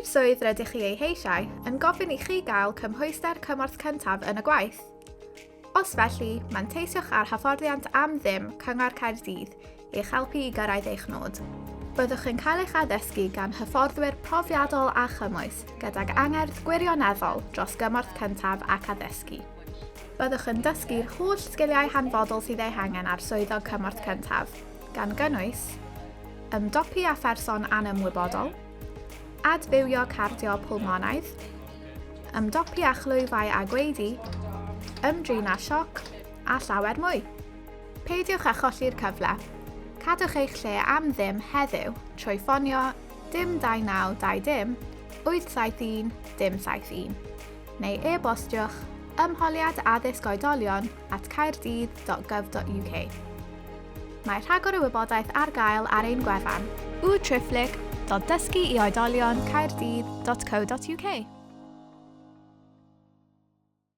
Ydy'r swydd rydych chi ei heisiau yn gofyn i chi gael cymhwyster cymorth cyntaf yn y gwaith? Os felly, manteisiwch ar hyfforddiant am ddim Cyngor Caerdydd i'ch helpu i gyrraedd eich nod. Byddwch yn cael eich addysgu gan hyfforddwyr profiadol a chymwys gydag angerdd gwirioneddol dros gymorth cyntaf ac addysgu. Byddwch yn dysgu'r holl sgiliau hanfodol sydd eu hangen ar swyddog cymorth cyntaf, gan gynnwys ymdopi â pherson anymwybodol, adfywio cardio pwlmonaidd, ymdopi â chlwyfau a gwaedu, ymdrin â sioc, a llawer mwy. Peidiwch â cholli'r cyfle. Cadwch eich lle am ddim heddiw trwy ffonio dim 29 20 871 dim 71 neu e-bostiwch ymholiad addysg oedolion at caerdydd.gov.uk. Mae rhagor o wybodaeth ar gael ar ein gwefan www.dysguioedolioncaerdydd.co.uk.